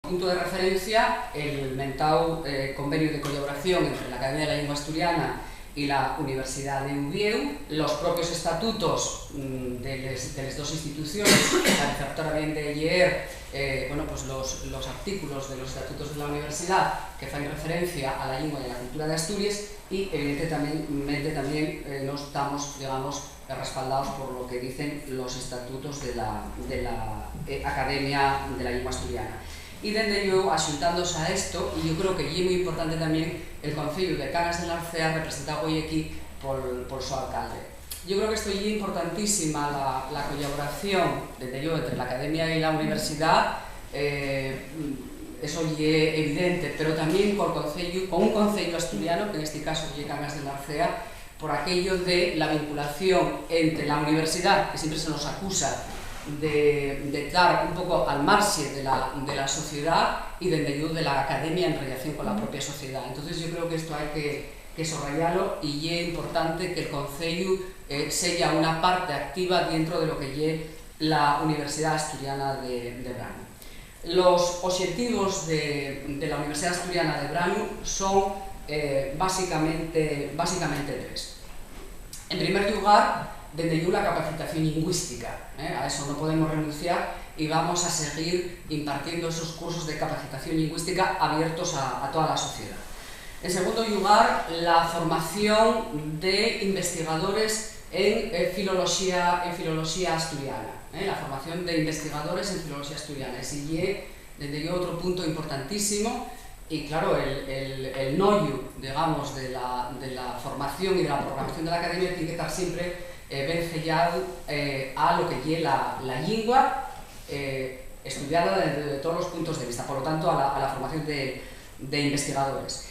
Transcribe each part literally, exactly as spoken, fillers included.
punto de referencia, el mentáu, eh, conveniu de collaboración entre l'Academia de la Llingua Asturiana y la Universidad de Uviéu, los propios estatutos, mm, de les, de les dos instituciones, a receptor bien de lleer, eh, bueno, pues los, los artículos de los estatutos de la universidad que fan referencia a la lengua y a la cultura de Asturias, y evidentemente también, mente también, eh, nos estamos, digamos, respaldados por lo que dicen los estatutos de la, de la, eh, Academia de la Lengua Asturiana. Y dende llueu, axuntándose a esto, y yo creo que ye muy importante también el Concello de Cangas de Narcea, representado hoy aquí por, por su alcalde. Yo creo que esto ye importantísima la, la collaboración, dende llueu, entre la Academia y la Universidad, eh, eso ye evidente, pero también col concello, con un concello asturiano, que en este caso ye Cangas de Narcea, por aquello de la vinculación entre la universidad, que siempre se nos acusa de, de tar un poco al marxe de la, de la sociedad y dende llueu de la academia en relación con la propia sociedad. Entonces yo creo que esto hay que, que sorrayalo y ye importante que el concello, eh, seya una parte activa dentro de lo que ye la Universidad Asturiana de, de Branu. Los obxetivos de, de la Universidad Asturiana de Branu son, eh, básicamente, básicamente tres. En primer llugar, dende llueu la capacitación lingüística, eh, a eso no podemos renunciar y vamos a seguir impartiendo esos cursos de capacitación lingüística abiertos a, a toda la sociedad. En segundo llugar, la formación de investigadores en, eh, filoloxía, en filoloxía asturiana, eh, la formación de investigadores en filoloxía asturiana. Ese ye, dende llueu, otro punto importantísimo. Y, claro, el, el, el noyu, digamos, de la, de la formación y de la programación de la academia tien que tar siempre, eh, vencellao, eh, a lo que ye la, la llingua, eh, estudiada de, de todos los puntos de vista, por lo tanto, a la, a la formación de, de investigadores.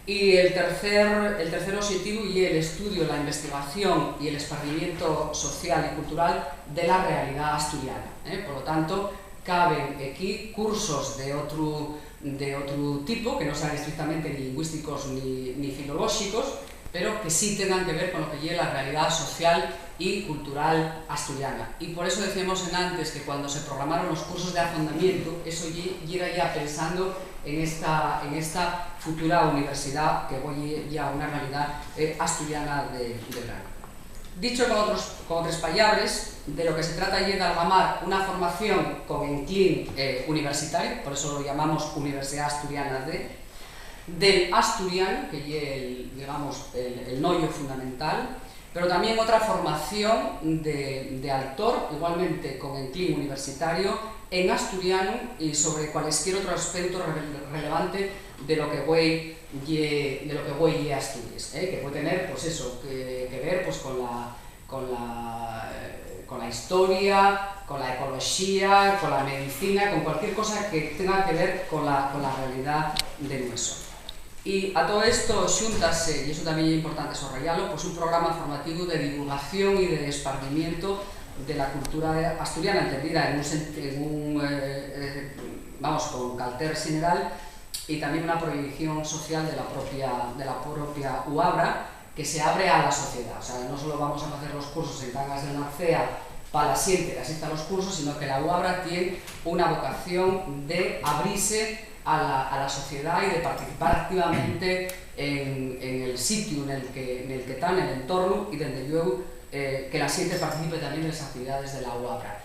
Y el tercer, el tercer obxetivu ye l'estudiu, la investigación y el esparcimiento social y cultural de la realidá asturiana, eh. Por lo tanto, caben equí cursos de otru, de otru tipo, que no sean estrictamente ni lingüísticos ni, ni filolóxicos, pero que sí tengan que ver con lo que ye la realidá social y cultural asturiana. Y por eso decíamos enantes que cuando se programaron los cursos de afondamiento, eso ye, yera ya pensando en esta, en esta futura universidad que hoy ye ya una realidá, eh, asturiana de, de Branu. Dicho con otros, con otres pallabres, de lo que se trata ye d'algamar una formación con enclín, eh, universitario, por eso lo llamamos Universidad Asturiana de, del asturianu, que ye el, digamos, el, el noyu fundamental, pero tamién otra formación de, de autor, igualmente con enclín universitario, en asturianu y sobre cualesquier otro aspecto re-, relevante de lo que güei ye, de lo que güei ye Asturies, eh, que puede tener, pues eso, que, que ver, pues, con la, con la, eh, con la historia, con la ecoloxía, con la medicina, con cualquier cosa que tenga que ver con la, con la realidá de nueso. Y a todo esto xúntase, y eso tamién ye importante sorrayalo, pues, un programa formativo de divulgación y de esparcimiento de la cultura asturiana, entendida en un sen-, en un, eh, eh, vamos, con calter xeneral, y tamién una proyección social de la propia, de la propia uabra, que se abre a la sociedá. O sea, no solo vamos a facer los cursos en Cangas de Narcea pa la xente que asista a los cursos, sino que la uabra tien una vocación de abrise a la, a la sociedá y de participar activamente en, en el sitiu en el que, en el que ta, en el entornu, y dende llueu, eh, que la xente participe tamién de les actividades de la uabra.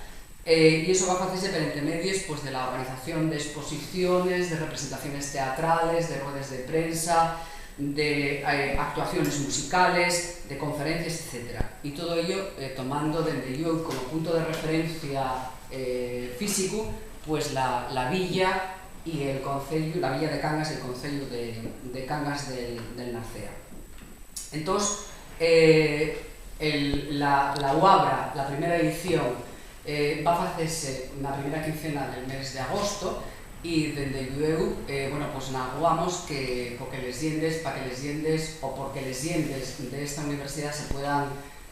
Eh, y eso va a facese per entremedio, pues, de la organización de exposiciones, de representaciones teatrales, de ruedes de prensa, de, eh, actuaciones musicales, de conferencias, etcétera. Y todo ello, eh, tomando dende llueu como punto de referencia, eh, físico, pues, la, la villa y el concello, la villa de Cangas y el concello de, de Cangas del, del Narcea. Entós, eh, el, la, la uabra, la primera edición, eh, va a facese na primera quincena del mes de agosto, y dende llueu, eh, bueno, pues, naguamos que, co que les llendes, pa que les llendes, o porque les llendes de esta universidad se puedan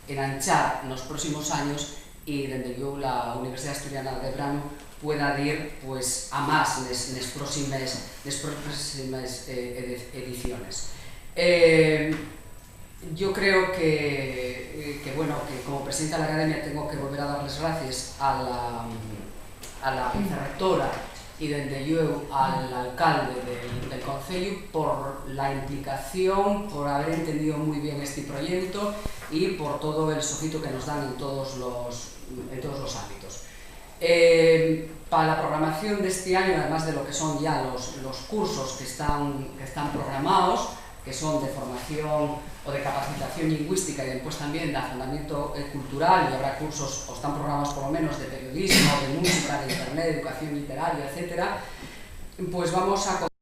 enanchar nos próximos años, y dende llueu la Universidad Asturiana de Branu pueda dir, pues, a más nes, nes próximes, nes próximes, eh, edi-, ediciones. Eh, yo creo que, eh, que, bueno, que como presidenta de la Academia tengo que volver a dar les gracies a la, a la vicerrectora y dende llueu al alcalde del, del concellu por la implicación, por haber entendido muy bien este proyecto y por todo el sofitu que nos dan en todos los, en todos los ámbitos. Eh, pa la programación de este año, además de lo que son ya los, los cursos que están, que están programados, que son de formación o de capacitación lingüística y después también de afondamiento, eh, cultural, y habrá cursos, o están programados por lo menos, de periodismo, de música, de internet, de educación literaria, etcétera, pues vamos a